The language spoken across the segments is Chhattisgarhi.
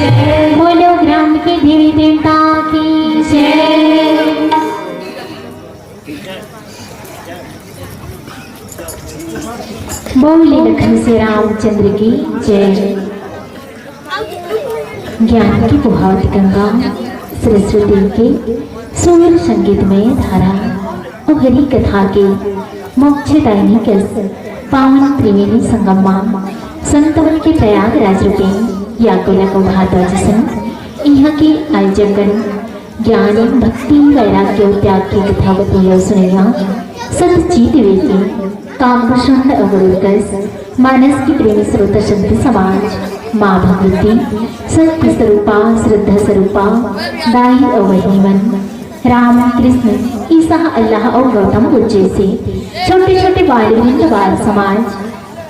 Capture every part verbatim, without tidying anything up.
बोलो ग्राम के देवी देवता की जय। बोले लखन से रामचंद्र की जय। ज्ञान की बुहावत गंगा सरस्वती के सुर संगीतमय धारा और हरि कथा के मोक्षदायिनी कस पावन त्रिवेणी संगम मा संत मन के प्रयागराज रूपी या कोला को भाद्वाज संत इहाँ के आयोजकन ज्ञान, भक्ति, वैराग्य और त्याग की कथा बतैया सुनैया सत जीत वेती कामकुशंड अवरुद्ध मानस की प्रेमी स्रोत संत समाज, माँ भगवती, शक्ति स्वरूपा, श्रद्धा स्वरूपा, दाई और बहिनी मन, राम, कृष्ण, ईसा, अल्लाह और गौतम बुद्ध जैसे छोटे छोटे बाल वृंद बाल समाज,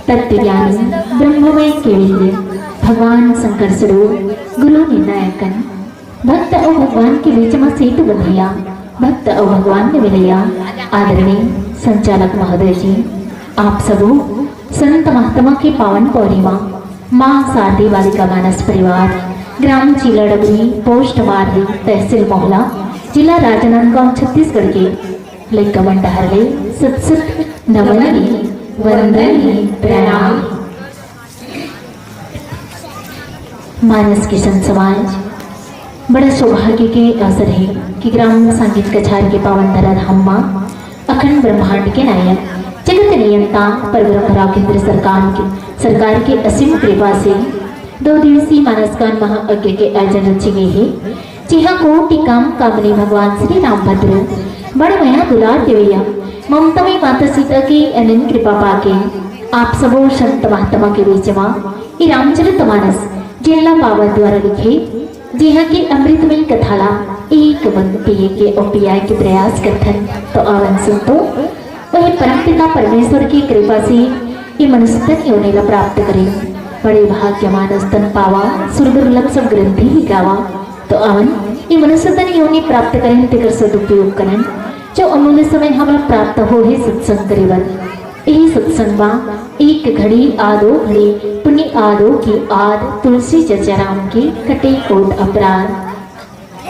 तत्वज्ञानी, ब्रह्ममय केवल्य, भगवान शंकर स्वरूप, गुरु निर्णायकन, भक्त अउ भगवान के बीच म सेतु बंधइया, भक्त अउ भगवान के मिलइया, आदरणीय संचालक महोदय जी, आप सबो संत महात्मा के पावन पौरी म माँ शारदी बालिका मानस परिवार, ग्राम चीला डबरी, पोस्ट मारली, तहसील मोहला, जिला राजनांदगांव, छत्तीसगढ़ के लइका मन डहर ले सुत सुत नमन हे, वंदन हे, प्रणाम। मानस किशन समाज, बड़ा सौभाग्य के अवसर हे कि ग्राम संगीत कछार के पावन धरा धाम मा अखंड ब्रह्मांड के नायक, जगत नियंता, परम राघेंद्र सरकार के, सरकार के असीम कृपा से दो दिवसीय मानस गान महायज्ञ के आयोजन रचे गे हे। जिहाँ कोटि काम कामनी भगवान श्री रामभद्र बड़ मया दुलार देवैया ममता में माता सीता के अनंत कृपा पाके आप सबो संत महात्मा के बीच मा ये रामचरित मानस जेला बाबा द्वारा लिखे, जिहाँ के अमृतमय कथा ला एक बन पिए के अउ पियाए के प्रयास करथन। तो आवन सुन तो वही परमपिता परमेश्वर की कृपा से ये मनुष्य तन योनि ला प्राप्त करें। बड़े भाग्य मानस तन पावा, सुरगुरु लम सब ग्रंथि ही गावा। तो आवन ये मनुष्य तन योनि प्राप्त करें, तेकर सदुपयोग करें। जो अमूल्य समय हमला प्राप्त हो हे सत्संग करे बर, यही सत्संग मा एक घड़ी आदो घड़ी पुण्य आदो की आद तुलसी चर्चा राम की कटे कोट अपराध।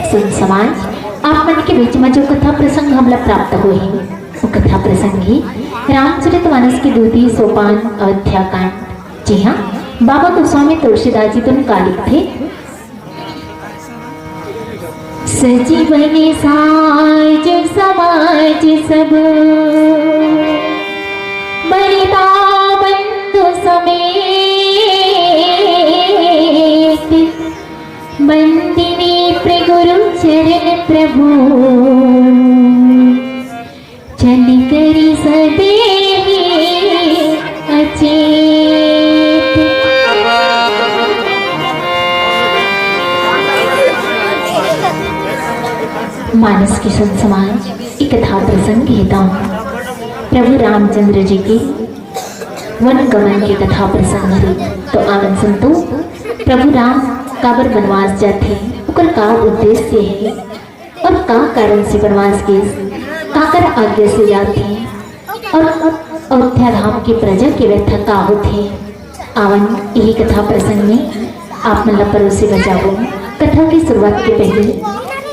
संत समाज, आप मन के बीच में जो कथा प्रसंग हमला प्राप्त होए हे, वो कथा प्रसंग हे रामचरित मानस के दूती सोपान अयोध्या कांड। जी हाँ, बाबा गोस्वामी तुलसीदास जी तुन का लिखथे, सजीवन साज समाज सब, मरता बंधु समेत, बंदिनी प्रगुरु चरण प्रभु, चली करी सदेही अचेत। मानस किशन समाज, एक कथा प्रसंग हे ता प्रभु रामचंद्र जी के वन गमन के कथा प्रसंग हरे। तो आवन संतो, प्रभु राम काबर वनवास जाथे, ओकर का उद्देश्य हे? अउ का कारण से वनवास गे, काकर आज्ञा से जाथे अउ अयोध्या धाम के प्रजा के व्यथा का होथे? आवन इही कथा प्रसंग में आप मन ला परोसे बर जाबो। कथा की शुरुआत के पहले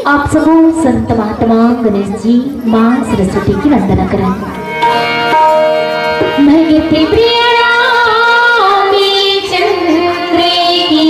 आप सबो संत महात्मा गणेश जी, माँ सरस्वती की वंदना करन। भगत प्रिय राम चंद्र की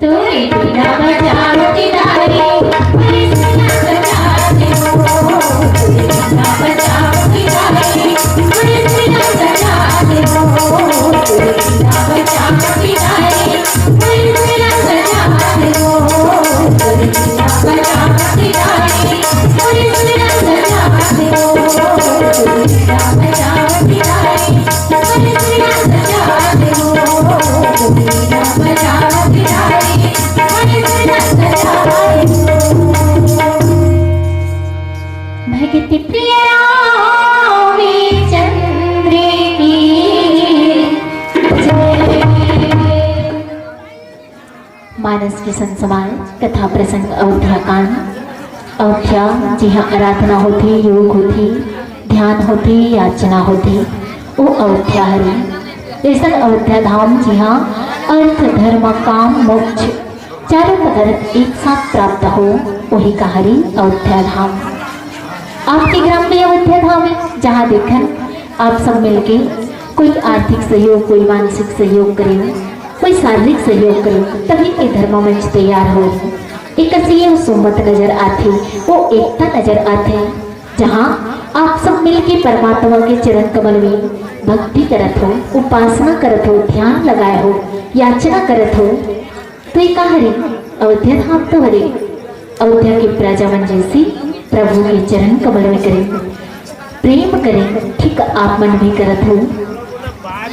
तोरे बिना बचाओ किनारे, कोई सुना बचा दे हो। तोरे बिना बचाओ किनारे, कोई सुना बचा दे हो। तोरे बिना बचाओ किनारे, कोई सुना बचा दे हो। तोरे बिना बचाओ किनारे, कोई सुना बचा दे हो। तोरे बिना बचाओ किनारे, भगत प्रिय राम चंद्र की जय। मानस के संसमाज कथा प्रसंग अयोध्या कांड। अयोध्या जिहाँ आराधना होथे, योग होथे, ध्यान होथे, याचना होथे, वो अयोध्या हरे। ऐसन अयोध्या धाम जिहाँ अर्थ, धर्म, काम, मोक्ष चारों पदार्थ एक साथ प्राप्त हो, वही कहारी अयोध्या धाम। आपके ग्राम में अयोध्या धाम है, जहाँ देखन आप सब मिलके कोई आर्थिक सहयोग, कोई मानसिक सहयोग करे, कोई शारीरिक सहयोग करे, तभी ये धर्म मंच तैयार हो। एक ये सोमत नजर आथे, वो एकता नजर आथे, जहाँ आप सब मिलके परमात्मा के चरण कमल में भक्ति करत हो, उपासना करत हो, ध्यान लगाए हो, याचना करत हो। तो ये का हरे? अयोध्या धाम तो हरे। अयोध्या के प्रजा मन जैसे प्रभु के चरण कमल में करे, प्रेम करे, ठीक आप मन भी करत हो।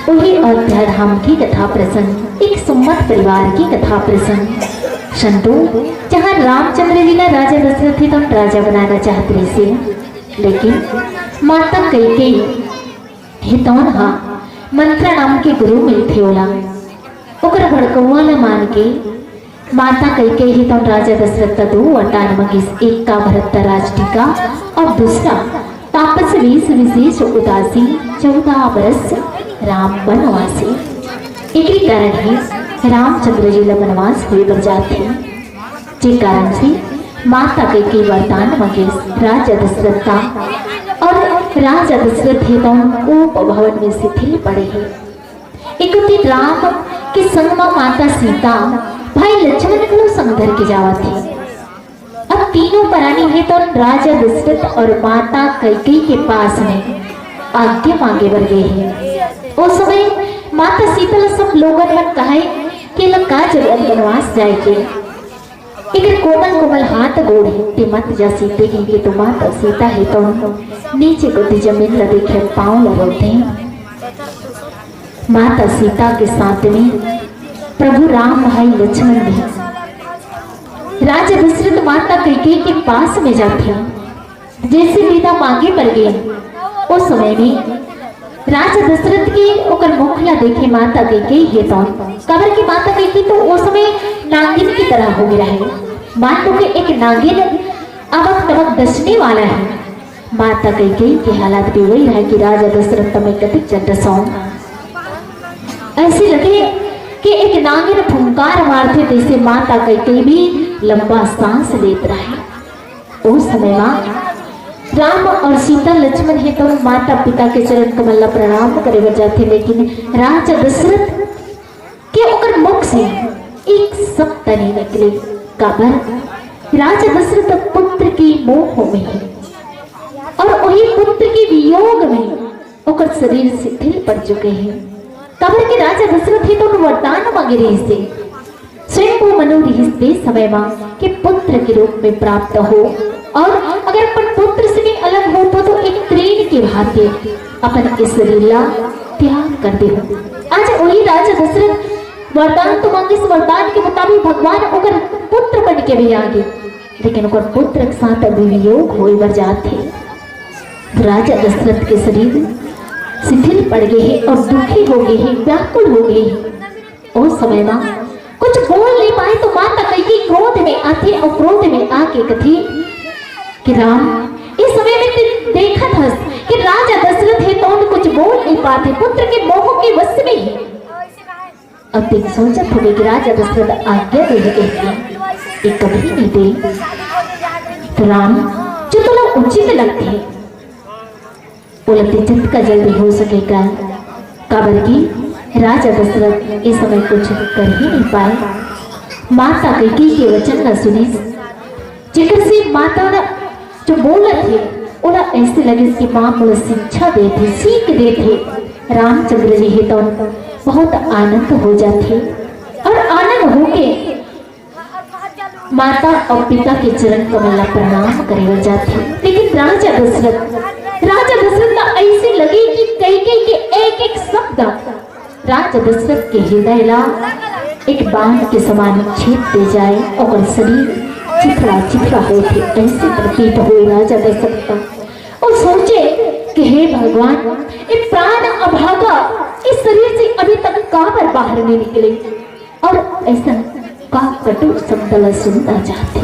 वही अयोध्या धाम की कथा प्रसंग, एक सुम्मत परिवार की कथा प्रसंग। संतो, जहाँ रामचंद्र जी ला राजा दशरथ ही तो राजा बनाना चाहत रहिसे, लेकिन माता कैकेयी हितौन हा मंत्रा नाम के गुरु मिलथे ओला। ओकर भड़कउवा ला मान के माता कैकेयी हितौन राजा दशरथ ता दो वरदान मंगिस, एक का भरत ता राज टीका और दूसरा तापस वेश विशेष उदासी, चौदह बरस राम बनवासी। एकरे कारण ही रामचंद्र जी ला बनवास होए बर जाथे। जे कारण से माता कैकेयी वरदान मंगिस राजा दशरथ ता, और राजा दशरथ हे तौन कोप भवन में शिथिल पड़े हे। एक दिन राम के संग म माता सीता, भाई लक्ष्मण घलो संग धर के जावत हे। अब तीनों परानी हे तौन राजा दशरथ और माता कैकेयी के पास में आज्ञा मांगे बर गे हे। ओ समय माता सीता ल सब लोगन मन कहे कि ल का जरूरत बनवास जाए के? एकर कोमल कोमल हाथ गोड़ हे, ते मत जा सीते कहिके तो माता सीता हे तौन नीचे कोती जमीन ल देखे पाँव ल रोथे। माता सीता के साथ में प्रभु राम भाई लक्ष्मण भी। राजा दशरथ माता कैकेयी के पास में जाथे। जैसे विदा मांगे बर गे, ओ समय में राजा दशरथ के ओकर मुख ला देखे माता कैकेयी हे तौन, काबर कि माता कैकेयी तो ओ समय नागिन की तरह हो गे रहे। मान लो कि एक नागिन अवक तवक डसने वाला हे। माता कैकेयी के हालत भी वही रहे कि राजा दशरथ त मैं कतिक चंड सौं। ऐसे लगे कि एक नागिन फुंकार मारथे, तैसे माता कैकेयी भी लंबा सांस लेत रहे। ओ समय मा राम और सीता लक्ष्मण हे तो माता पिता के चरण कमल ला प्रणाम करे बर जाथे, लेकिन राजा दशरथ के ओकर मुख से एक शब्द नहीं निकले। काबर? राजा दशरथ पुत्र के मोह में हे और वही पुत्र के वियोग में ओकर शरीर शिथिल पड़ चुके हे। काबर कि राजा दशरथ हे तो वरदान मांगे रहिसे, स्वयं वो मनो रहिस ते समय मा के पुत्र के रूप में प्राप्त हो, और अगर अपन पुत्र से भी अलग हो तो, तो एक तृण के भांति अपन इस शरीर ला त्याग कर दे हो। आज वही राजा दशरथ वरदान तो मांगिस, वरदान के मुताबिक भगवान ओकर पुत्र बन के भी आ गे, लेकिन ओकर पुत्र के साथ अभी वियोग होए बर जात हे। राजा दशरथ के शरीर शिथिल पड़ गे हे और दुखी हो गे हे, व्याकुल हो गे हे। ओ समय मा कुछ बोल नहीं पाए तो माता कैकेयी क्रोध में आथे और क्रोध में आके कथे कि राम, इस समय में ते देखत हस कि राजा दशरथ हे तौन कुछ बोल नहीं पाथे, पुत्र के मोह के वश में हे। अब ते सोचत होबे कि राजा दशरथ आज्ञा दे हे कहिके, ये कभी नहीं दे। तो राम, जो तोला उचित लगथे, ओला ते जतका जल्दी हो सके कर, काबर कि राजा दशरथ इस समय कुछ कर ही नहीं पाए। माता कैकेयी के वचन ला सुनिस, जेकर से माता ला जो बोलत हे, ओला ऐसे लगिस कि माँ मोला शिक्षा देत हे, सीख देत हे। रामचंद्र जी हे तो बहुत आनंद हो जाथे और आनंद होके माता और पिता के चरण कमल ला प्रणाम करे बर जाथे। लेकिन राजा दशरथ, राजा दशरथ ला ऐसे लगे कि कैकेयी के एक एक शब्द राजा दशरथ के हृदय ला एक बाण के समान छेद दे जाए, ओकर शरीर चिथड़ा चिथड़ा होथे, ऐसे प्रतीत होए राजा दशरथ ला। वो सोचे कि हे भगवान, ये प्राण अभागा इस शरीर से अभी तक काबर बाहर नहीं निकले, और ऐसा का कटु शब्द ला सुनना चाहथे।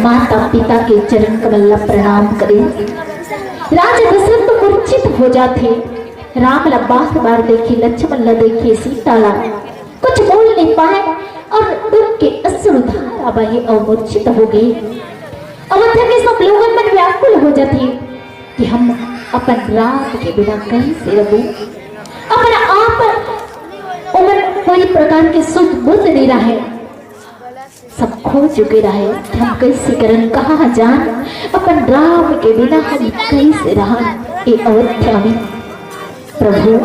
माता पिता के चरण कमल ला प्रणाम करे। राजा दशरथ तो मूर्छित हो जाथे। राम ला बार बार देखे, लक्ष्मण ला देखे, सीता ला कुछ बोल नहीं पाए और दुख के अश्रु धारा बहे और मूर्छित हो गए। अवध के सब लोगन मन व्याकुल हो जाथे कि हम अपन राम के बिना कैसे रहबो। अपन आप ओमन कोई प्रकार के सुध बुध नहीं रहे, सब खो चुके रहे। हम कैसे करन, कहाँ जान, अपन राम के बिना हम कैसे रहन? ए अवध में प्रभु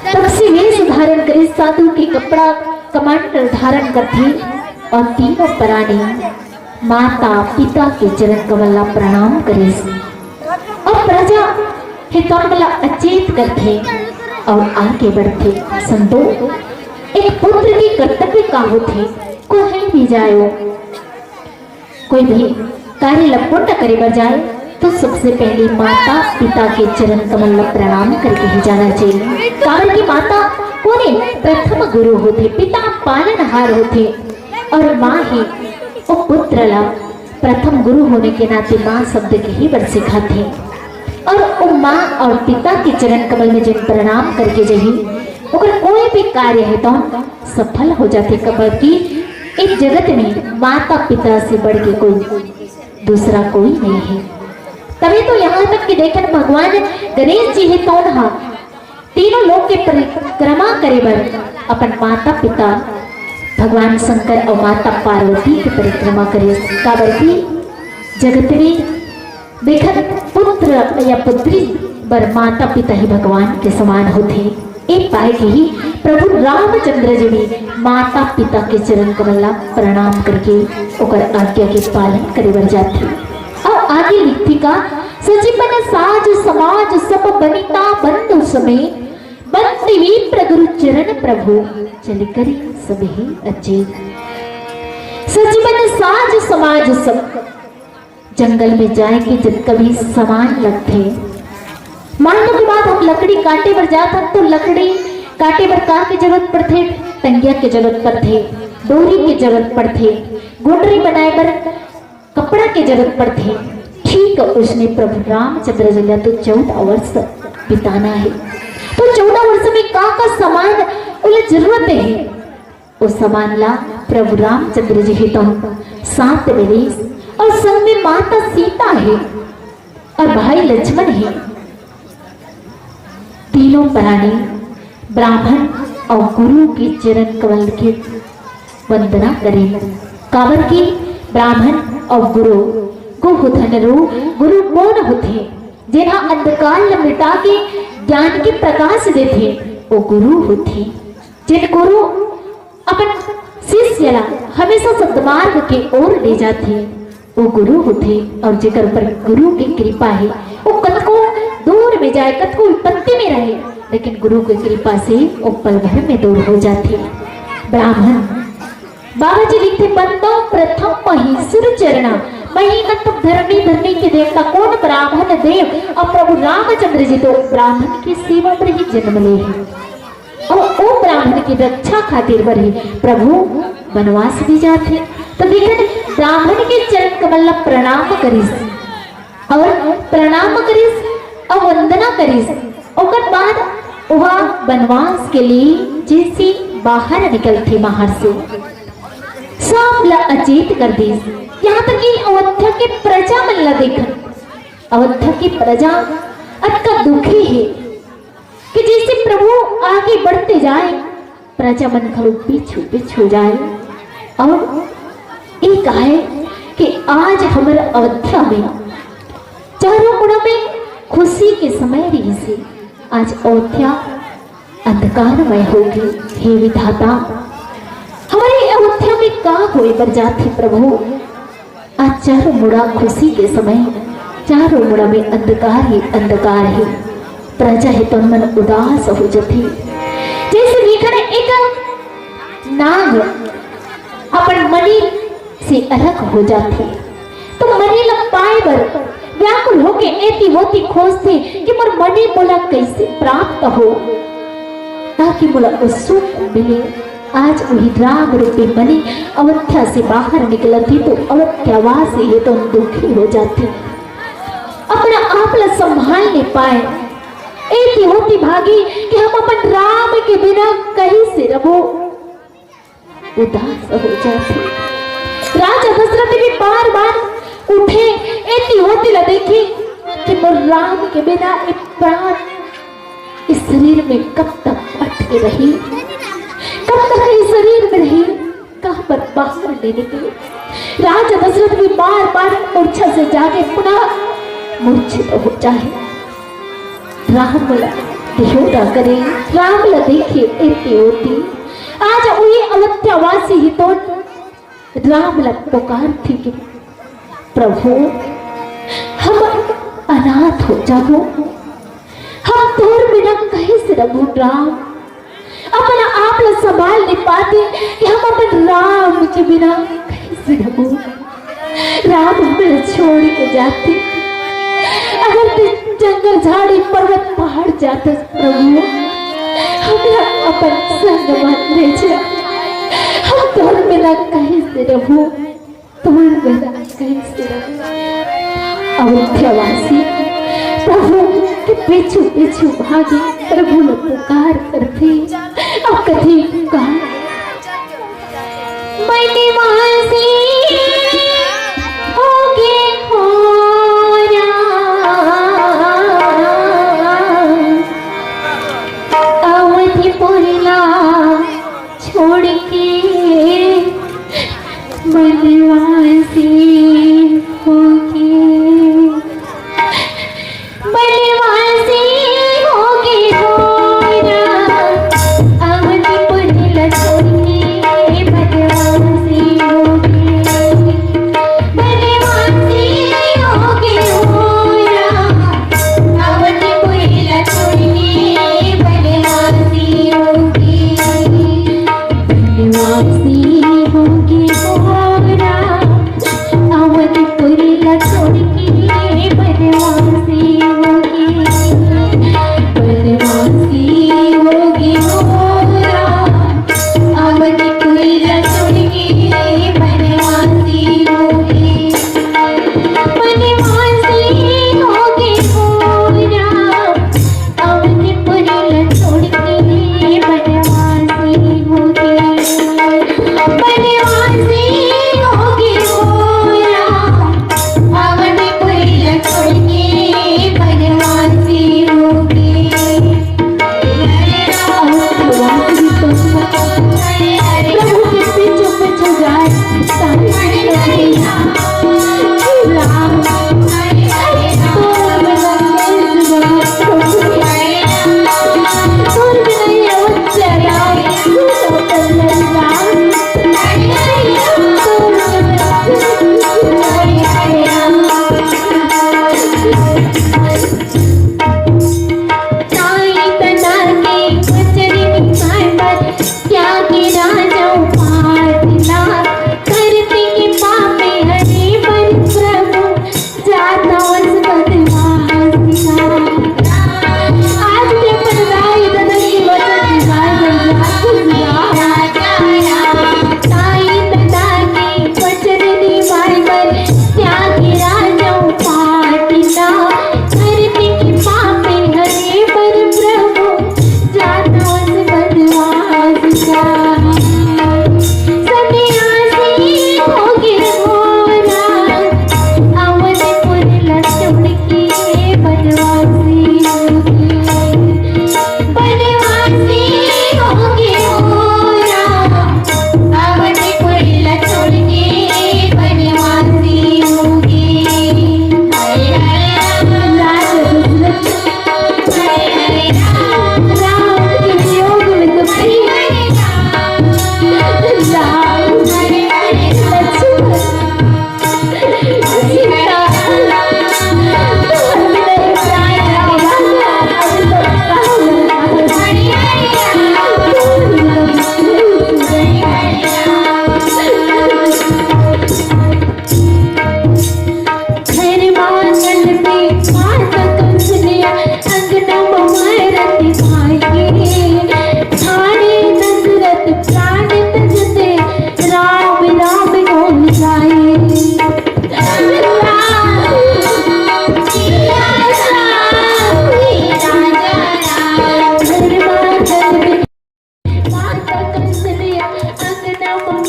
तब से वेश धारण करे, साधु के कपड़ा कमंडल धारण करथे और तीनों प्राणी माता पिता के चरण कमल ला प्रणाम करिस। अब प्रजा हे तो मन ला अचेत करथे और आगे बढ़थे। संतो, एक पुत्र के कर्तव्य का होथे? कोई भी जायो, कोई भी कार्य ला पूर्ण करे बर जाए तो सबसे पहले माता पिता के चरण कमल ला प्रणाम करके ही जाना चाहिए। कारण कि माता कोने प्रथम गुरु होथे, पिता पालनहार होथे और माँ ही ओ पुत्र ला प्रथम गुरु होने के नाते माँ शब्द के ही बर सिखाथे। और ओ माँ और पिता के चरण कमल में जिन प्रणाम करके जही, ओकर कोई भी कार्य है तो सफल हो जाथे। काबर कि एक जगत में माता पिता से बढ़ के कोई दूसरा कोई नहीं है। तभी तो यहाँ तक कि देखन भगवान गणेश जी ही तो हा तीनों लोक के परिक्रमा करे बर अपन माता पिता भगवान शंकर और माता पार्वती के परिक्रमा करे। काबर कि जगत में देखत पुत्र या पुत्री बर माता पिता ही भगवान के समान होथे। ए पाए के ही प्रभु रामचंद्र जी भी माता पिता के चरण कमल ला प्रणाम करके ओकर आज्ञा के पालन करे बर जाथे। और आगे लिखथे का, सजीवन साज समाज सब बनिता बंधु समे, बंदी विप्र गुरु चरण प्रभु चल करी सबही अचेत। सजीवन साज समाज सब जंगल में जाए के जतका भी सामान लगथे, मान लो के बाद हम लकड़ी काटे बर जात हन तो लकड़ी काटे बर का के जरूरत पड़थे? टंगिया के जरूरत पड़थे, डोरी के जरूरत पड़थे, गोंडरी बनाए बर कपड़ा के जरूरत पड़थे। ठीक उसने प्रभु रामचंद्र जी ला तो चौदह वर्ष बिताना है। तो चौदह वर्ष में का का सामान ओला जरूरत है, ओ सामान ला प्रभु रामचंद्र जी ही तो साथ में रहिस और संग में माता सीता है और भाई लक्ष्मण है। तीनों प्राणी ब्राह्मण और गुरु के चरण कमल के वंदना करें। काबर कि ब्राह्मण और गुरु गो होथन रो। गुरु कौन होथे? जेन हा अंधकार ल मिटा के ज्ञान के प्रकाश देथे, वो गुरु होथे। जेन गुरु अपन शिष्य ला हमेशा सद्मार्ग के ओर ले जाथे, वो गुरु होथे। और जेकर ऊपर गुरु के कृपा है, वो कतको दूर में जाए, कतको विपत्ति में रहे, लेकिन गुरु की कृपा से वो पल भर में दूर हो जाथे। ब्राह्मण बाबा जी लिखथे, "बंदो प्रथम महेश्वर चरणा, महीनत धरणी धरणी के देवता।" कौन? ब्राह्मण देव। और प्रभु रामचंद्र जी तो ब्राह्मण की सेवा पर ही जन्म ले हैं। और ओ ब्राह्मण की रक्षा खातिर बर ही प्रभु वनवास भी जाथे। तो देखन, ब्राह्मण के चरण कमल ला प्रणाम करिस और प्रणाम करिस और वंदना करिस। ओकर बाद ओहा वनवास के लिए जैसे बाहर निकलथे महल से, सब ला अचेत कर दिस। यहाँ तक कि अवध्या के प्रजा मन ला देखन, अवध्या की प्रजा अतका दुखी है कि जैसे प्रभु आगे बढ़ते जाए, प्रजा मन घलो पीछू पीछू जाए। और ये कहे कि आज हमर अवध्या में चारों मुड़ा में खुशी के समय रहिसे, आज अवध्या अंधकारमय होगे। हे विधाता, हमरे अवध्या में का होए बर जाथे प्रभु? आज चारों मुड़ा खुशी के समय, चारों मुड़ा में अंधकार ही अंधकार हे। प्रजा हे तन मन उदास हो जथे। जैसे देखन एक नाग अपन मनी से अलग हो जाथे, तो मनी ला पाए बर व्याकुल होके एती ओती खोजथे कि मोर मनी मोला कैसे प्राप्त हो, ताकि मोला ओ सुख मिले। आज वही राम रूपी मनी अवध्या से बाहर निकलत ही तो अवध्यावासी हे तो दुखी हो जाथे, अपना आप ला संभाल नहीं पाए। एती ओती भागे कि हम अपन राम के बिना कइसे रबो, उदास हो जाथे। राजा दशरथ भी बार बार उठे, एती ओती ला देखे कि मोर राम के बिना एक प्राण इस शरीर में कब तक अटके रही, कब तक इस शरीर में रही, कहाँ पर बाहर ले निकले। राजा दशरथ भी बार बार मूर्छा से जागे पुनः मूर्छित हो जाए। राम ला देहोरा करे, राम ला देखे एती ओती। आज उही अवध्यावासी ही तो राम ला पुकारथे कि प्रभु, हम अनाथ हो जाबो, हम तोर बिना कइसे रबो राम? अपन आप ला संभाल नहीं पाते कि हम अपन राम के बिना कइसे रबो। राम हमला छोड़ के जाथे, अगर ते जंगल झाड़ी पर्वत पहाड़ जाथस प्रभु, हमला अपन संग म ले जा। हम तोर बिना कइसे रबो, तोर बिना कइसे रबो। अवध्यावासी प्रभु के पीछू पीछू भागे, प्रभु ला पुकार करथे। अब कथे का, बनवासी होगे होरा, अवधपुर ला छोड़ के बनवासी होगे। बनवासी होगे होरा, अवधपुर ला छोड़ के बनवासी होगे। बनवासी होगे होरा, अवधपुर ला छोड़ के बनवासी होगे। बनवासी होगे होरा, अवधपुर ला छोड़ के बनवासी होगे। बनवासी होगे होरा, अवधपुर ला छोड़ के बनवासी होगे। बनवासी होगे होरा, अवधपुर ला छोड़ के बनवासी होगे। बनवासी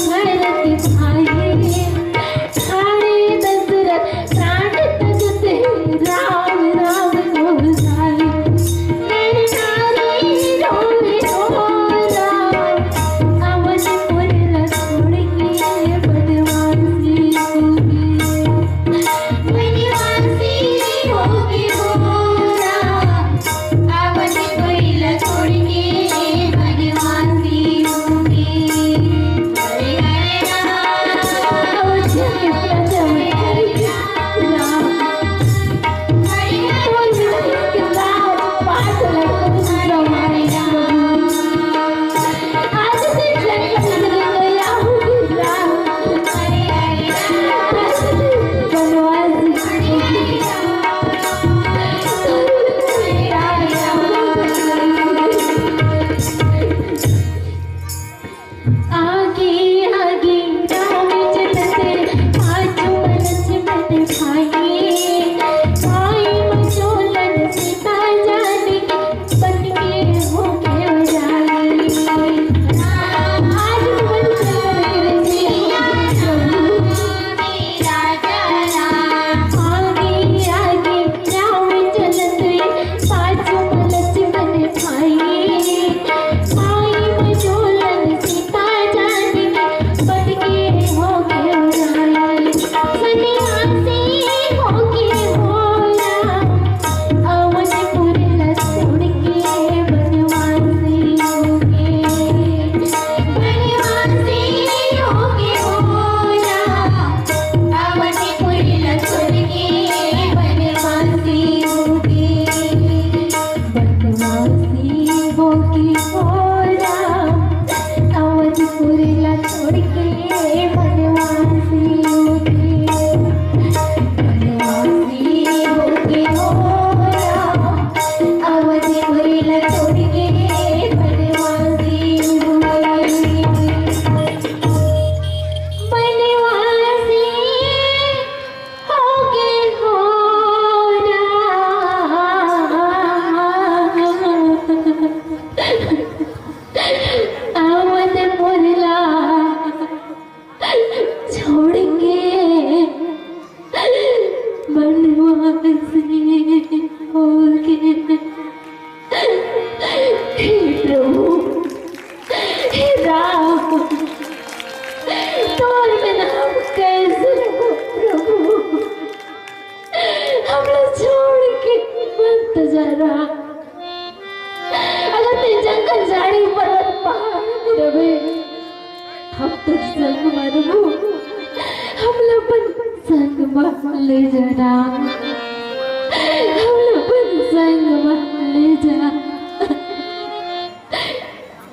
भरत भाई, ठाढ़े दसरथ प्राण तजत हे, राम राम को बुलाए। नर नारी रोए ओ राम, अवधपुर ला छोड़ के बनवासी होगे। बनवासी होगे ओ राम, अवधपुर ला छोड़ के बनवासी होगे। हरे हरे राम, अवध के प्रजा में हरे राम। हरे हरे राम, पाठ लगते हैं। आज से जन्म लेने आऊंगी राम। हरे हरे राम, आज से बनवासी। आगे आगे राम चलत, पाछू लक्ष्मण भाई। भाई मचोलन सीता जान के, बन के हो गए जाए। आज मन चलत, आगे आगे राम चलत, पाछू लक्ष्मण भाई। भाई मचोलन सीता जान के, बन के हो गए जाए। सन्यासी हो गए हो राम, अवधपुर ला छोड़ के बनवासी होगे। बनवासी होगे हो राम, अवधपुर ला छोड़ के बनवासी होगे। बनवासी होगे हो राम, अवधपुर ला छोड़ के बनवासी होगे। बनवासी होगे हो राम, अवधपुर ला छोड़ के बनवासी होगे। बनवासी होगे हो राम, अवधपुर ला छोड़ के बनवासी होगे। हे प्रभु, हे राम, तोर बिना हम कैसे रहबो प्रभु? हमला छोड़ के मत जा राम। अगर तैं जंगल, झाड़ी, पर्वत, पहाड़ में रहे, हम तो संग मा रहबो। हमला अपन संग मा ले जा राम, हमला अपन संग मा ले जा।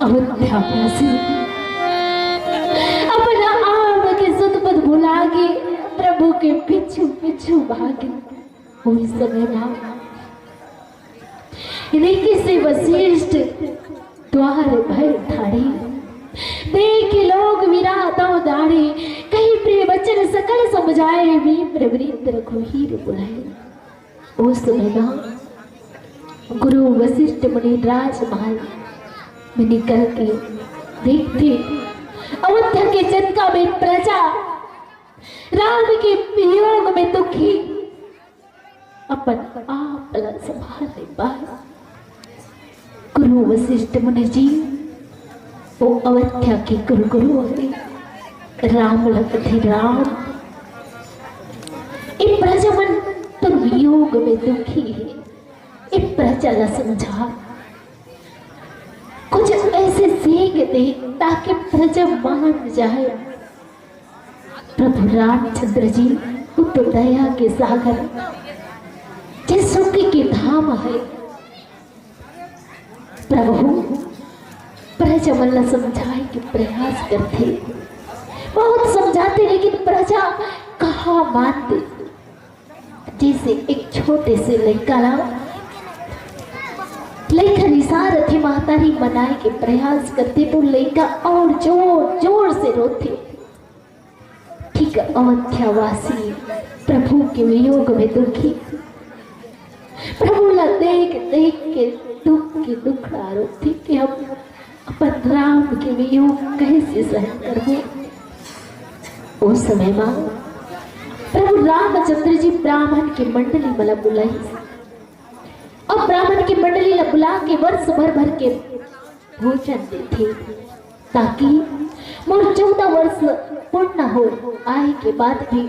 अवध्यावासी अपन आम के सुध बुध भुला के प्रभु के पीछू पीछू भागे। ओही समय मा ऋषि वशिष्ठ द्वार भय ठाढ़े। देख के लोग वीरा दव दाढ़े, कहि प्रिय वचन सकल सम जाए, विप्र वृंद रघुवीर बुलाए। ओ समय मा गुरु वशिष्ठ मुनि राजमहल में निकल के देखथे, अवध के जनता में प्रजा राम के वियोग में दुखी, अपन आप ला संभाले बर गुरु वशिष्ठ मुनि जी, ओ अवध्या के कुल गुरु हरे। राम ला कथे, राम, ए प्रजा मन तो वियोग में दुखी हे, ए प्रजा ला समझा, कुछ ऐसे सीख दे ताकि प्रजा मान जाए। प्रभु रामचंद्र जी, वो तो दया के सागर, जे सुख के धाम हे। प्रभु प्रजा मन ला समझाए के प्रयास करथे, बहुत समझाथे, लेकिन प्रजा कहाँ मानथे। जैसे एक छोटे से लइका ला, लइका रिसा रथे, महतारी मनाए के प्रयास करथे तो लइका और जोर जोर से रोथे। ठीक अवध्यावासी प्रभु के वियोग में दुखी, प्रभु ला देख देख के दुख के दुखड़ा रोथे कि हम अपन राम के वियोग कैसे सहन करबो। ओ समय मा प्रभु रामचंद्र जी ब्राह्मण के मंडली मन ला बुलाइस। अब ब्राह्मण के मंडली ला बुला के वर्ष भर भर के भोजन देथे, ताकि मोर चौदह वर्ष पूर्ण हो आए के बाद भी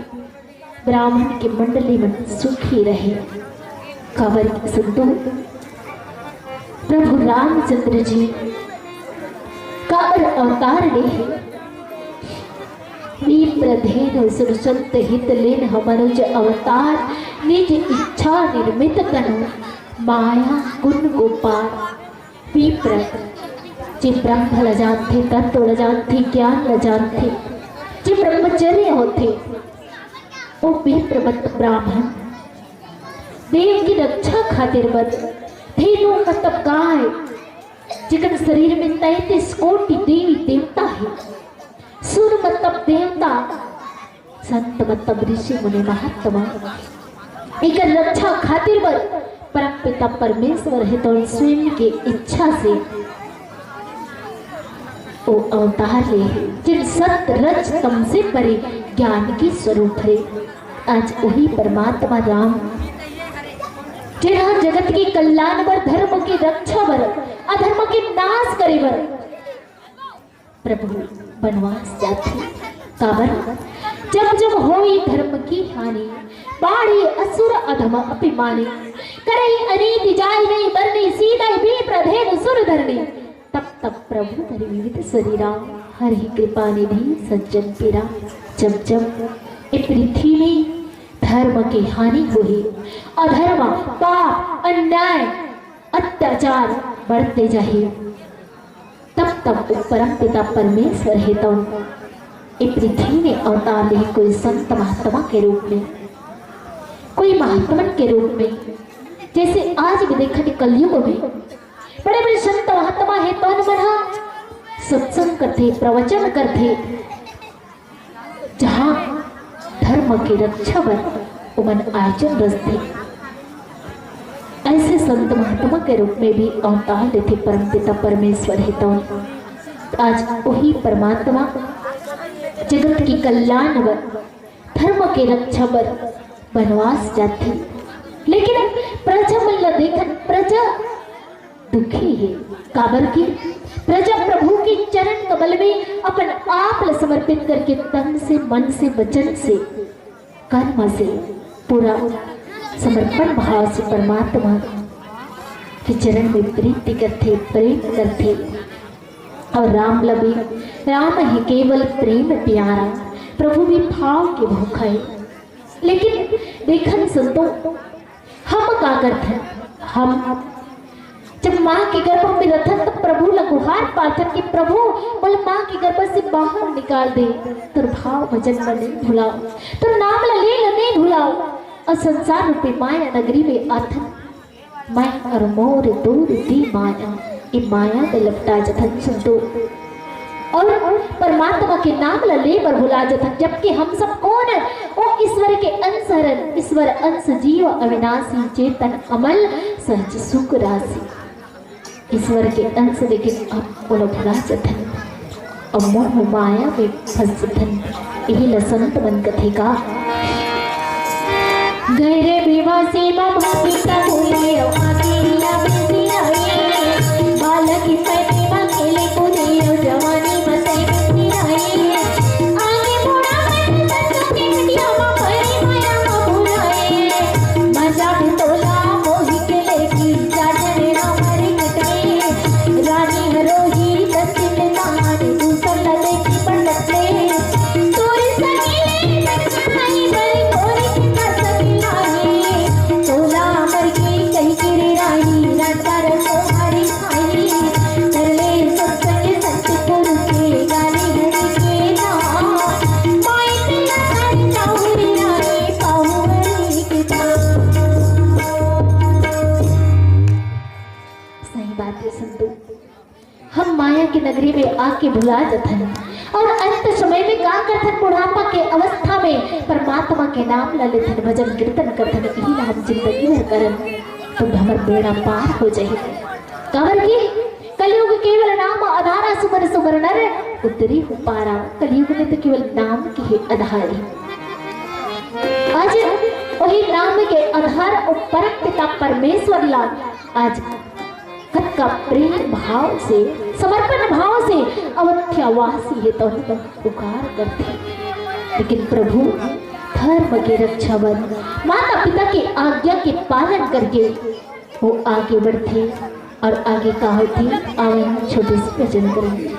ब्राह्मण के मंडली मन सुखी रहे। काबर कि संतो, प्रभु रामचंद्र जी काबर अवतार ले हे? विप्र धेनु सुर संत हित लेन, मनुज अवतार निज इच्छा निर्मित तनु, माया गुण गोपाल। विप्र जे ब्रह्म ल जानथे, तत्व ल जानथे, ज्ञान ल जानथे, जे ब्रह्मचर्य होथे, ओ विप्र मत ब्राह्मण देव की रक्षा खातिर बर धेनु मतलब गाय, जेकर शरीर में तैंतीस कोटि देवी देवता हे, सुर मतलब देवता, संत मतलब ऋषि मुनि महात्मा, एकर रक्षा खातिर बर परम पिता परमेश्वर हे तो स्वयं के इच्छा से ओ अवतार ले हे, जेन सत रज तम से परे ज्ञान के स्वरूप हरे। आज वही परमात्मा राम, जेन ह जगत के कल्याण बर, धर्म के रक्षा बर, अधर्म के नाश करे बर प्रभु बनवास जाथे। काबर? जब जब होई धर्म की हानि, बाढ़े असुर अधम अभिमानी। करई अनीति जाय नहीं बरनी, सीधई विप्र धेनु सुर धरनी। तब तब प्रभु धरि विविध शरीरा, हरहि कृपा निधि सज्जन पीरा। जब जब ए पृथ्वी में धर्म के हानि होही, अधर्म, पाप, अन्याय, अत्याचार बढ़ते जाही, तब तब परम पिता परमेश्वर हे तौन ए पृथ्वी में अवतार ले, कोई संत महात्मा के रूप में, कोई महात्मन के रूप में। जैसे आज भी देखन कलयुग में बड़े बड़े संत महात्मा हे तौन मन ह सत्संग करथे, प्रवचन करथे, जहाँ धर्म के रक्षा बर ओमन आयोजन रचथे। ऐसे संत महात्मा के रूप में भी अवतार लेथे परम पिता परमेश्वर हे तौन। आज वही परमात्मा जगत के कल्याण बर, धर्म के रक्षा बर बनवास जाथे, लेकिन प्रजा मन ला देखत प्रजा दुखी हे। काबर कि प्रजा प्रभु के चरण कमल में अपन आप ला समर्पित करके तन से, मन से, वचन से, कर्म से पूरा समर्पण भाव से परमात्मा के चरण में प्रीति करथे, प्रेम करथे। और राम ला भी, राम ही केवल प्रेम प्यारा, प्रभु भी भाव के भूखा हे। लेकिन देखन संतो, हम का करथन? हम जब माँ के गर्भ में रथन, तब प्रभु ला गुहार पाथन कि प्रभु, मोला माँ के गर्भ से बाहर निकाल दे, तोर भाव भजन ला नहीं भुलाओ, तोर नाम ला ले ला नहीं भुलाओ। और संसार रूपी माया नगरी में आथन, मैं और मोर दूर दी माया, ए माया में लपटा जथन संतो। और परमात्मा के नाम ला ले बर भुला जथन, जबकि हम सब कौन है? ओ ईश्वर के अंश हरन, ईश्वर अंश जीव अविनाशी, चेतन अमल सहज सुख राशि। ईश्वर के अंश, लेकिन अब ओला भुला जथन, अब मोह माया में फंस जथन। यही ला संत मन कथे का, गैर विवासी मम पिता बोले, आगे या बेसी आए, बालक पैदा खेले कूदे, जवानी मते बेसी आए। आगे बूढ़ा मैं सच में खटिया मा परी माया मा भुलाए। मजाक तोला मोहि के लेकी, चाचने ना मारे कटके। रानी हरोही दक्षिण तान, दूसर लगे की पटकले। तोरी सगीले दक्षिण नहीं बल, तोरी कितना सगीला है। तोला मर के कहीं गिरे रानी, राजा रसो हरी खाई। कर ले सत्संग सत गुरु के, गाने हरि के नाम। माई पिता कर चाउर रानी, पाहुरी के नाम। सही बात है संतू, हम माया की नगरी में आके भुला जथन और अंत समय में का करथन, बुढ़ापा के अवस्था में परमात्मा के नाम ला लेथन, भजन कीर्तन करथन, यही ला हम जिंदगी भर करन, तो हमर बेड़ा पार हो जाही। काबर कि कलयुग केवल नाम आधारा, सुमर सुमर नर उतरी हो पारा। कलयुग में तो केवल नाम के ही आधार हे। आज वही नाम के आधार अउ परम पिता परमेश्वर ला आज कतका प्रेम भाव से, समर्पण भाव से अवध्यावासी हे तो हमन पुकार करथे। लेकिन प्रभु धर्म के रक्षा बर, माता पिता के आज्ञा के पालन करके वो आगे बढ़थे। अउ आगे का होथे, आवन छोटे से भजन करेंगे।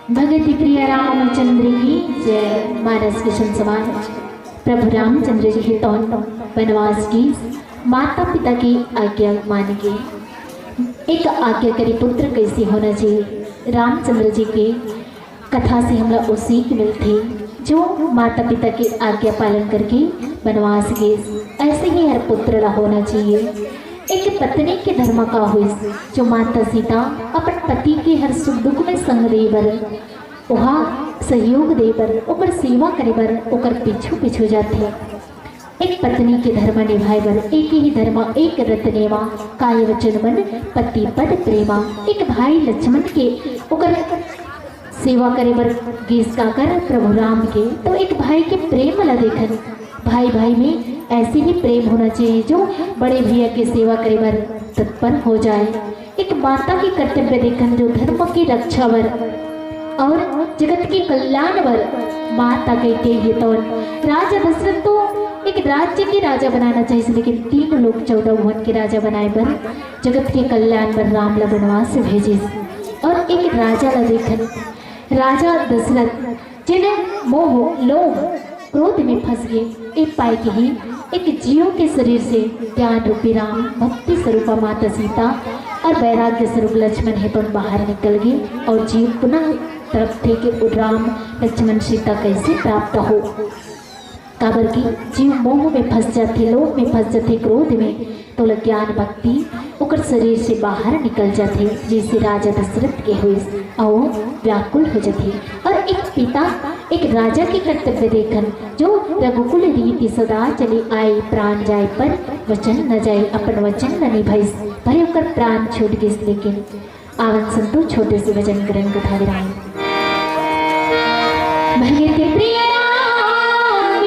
भगति प्रिय रामचंद्र की जय। मानस किशन समाज प्रभु रामचंद्र जी के तौन बनवास की माता पिता की आज्ञा मान के एक आज्ञाकारी पुत्र कैसे होना चाहिए। रामचंद्र जी के कथा से हमला ओ सीख मिलथे, जो माता पिता के आज्ञा पालन करके बनवास गे, ऐसे ही हर पुत्र ला होना चाहिए। एक पत्नी के धर्म का होइस, जो माता सीता अपन पति के हर सुख दुख में संग रहे बर, ओहा सहयोग दे बर, ओकर सेवा करे बर, ओकर पीछू पीछू जाथे। एक पत्नी के धर्म निभाए बर, एक ही धर्म एक रत्न नेमा, काय वचन मन पति पद प्रेमा। एक भाई लक्ष्मण के ओकर सेवा करे बर गिस काकर प्रभु राम के, तो एक भाई के प्रेम ला देखन। भाई भाई में ऐसे ही प्रेम होना चाहिए, जो बड़े भैया के सेवा करे बर तत्पर हो जाए। एक माता के कर्तव्य देखन, जो धर्म की रक्षा बर और जगत के कल्याण बर माता कहिथे। ये तो राजा दशरथ तो एक राज्य के राजा बनाना चाहिए, लेकिन तीन लोक चौदह भुवन के राजा बनाए बर, जगत के कल्याण बर राम ला बनवास भेजिस। और एक राजा ला देखन, राजा दशरथ जेन मोह, लोभ, क्रोध में फंस गे, ए पाए के ही एक जीव के शरीर से ज्ञान रूपी राम, भक्ति स्वरूपा माता सीता और वैराग्य स्वरूप लक्ष्मण हे तो बाहर निकल गे। और जीव पुनः तड़पथे के ओ राम, लक्ष्मण, सीता कैसे प्राप्त हो। काबर कि जीव मोह में फंस जाथे, लोभ में फंस जाथे, क्रोध में, तो ओला ज्ञान भक्ति ओकर शरीर से बाहर निकल जाथे, जैसे राजा दशरथ के होइस, अउ व्याकुल हो जाथे। और एक पिता, एक राजा के कर्तव्य देखन, जो रघुकुल रीति सदा चले आए, प्राण जाए पर वचन न जाए, अपन वचन न निभाइस, भले ओकर प्राण छूट गिस, लेकिन आवन संतु छोटे से भजन करन कथा विराम। भगत प्रिय राम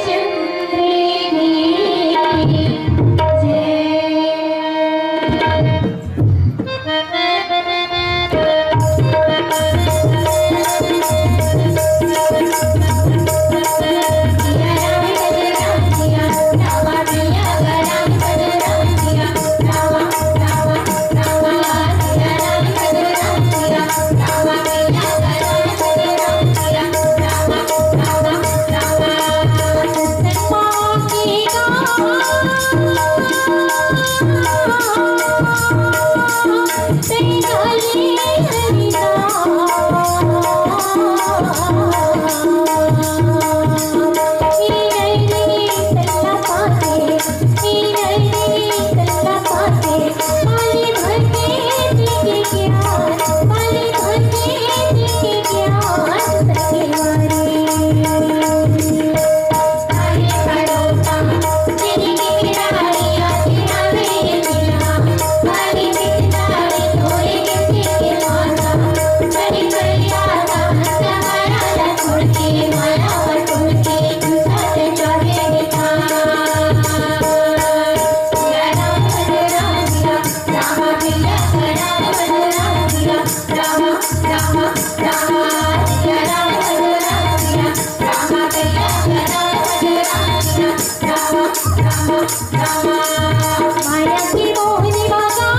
चंद्र की जय। माया के मोहनी बागा,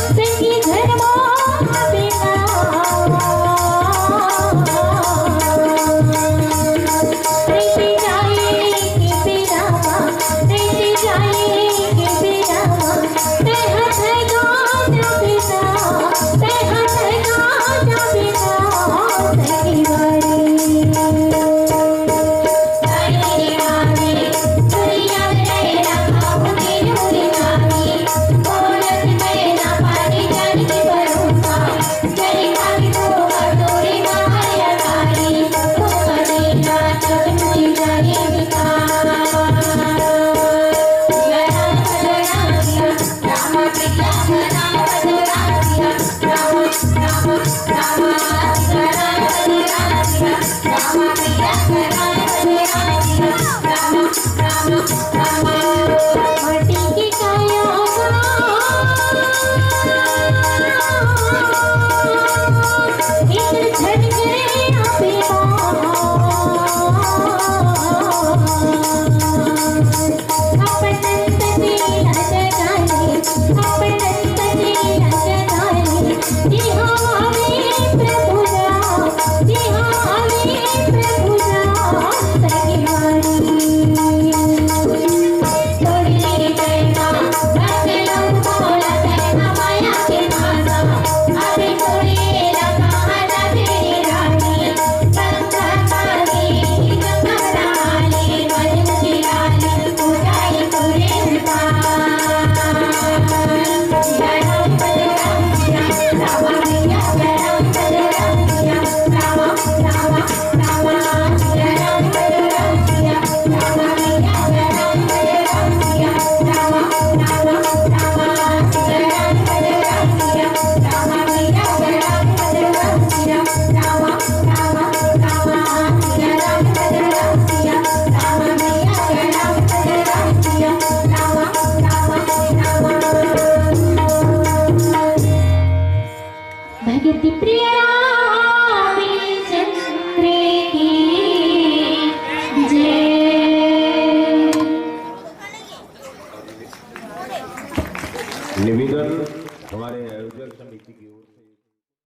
संगी घर मोह बिना। प्रीति जाए के बेरा मा, प्रीति जाए के बेरा मा, तैं हा थैगा जा बेटा, तैं हा थैगा जा बेटा, तैं वारी। भगति प्रिय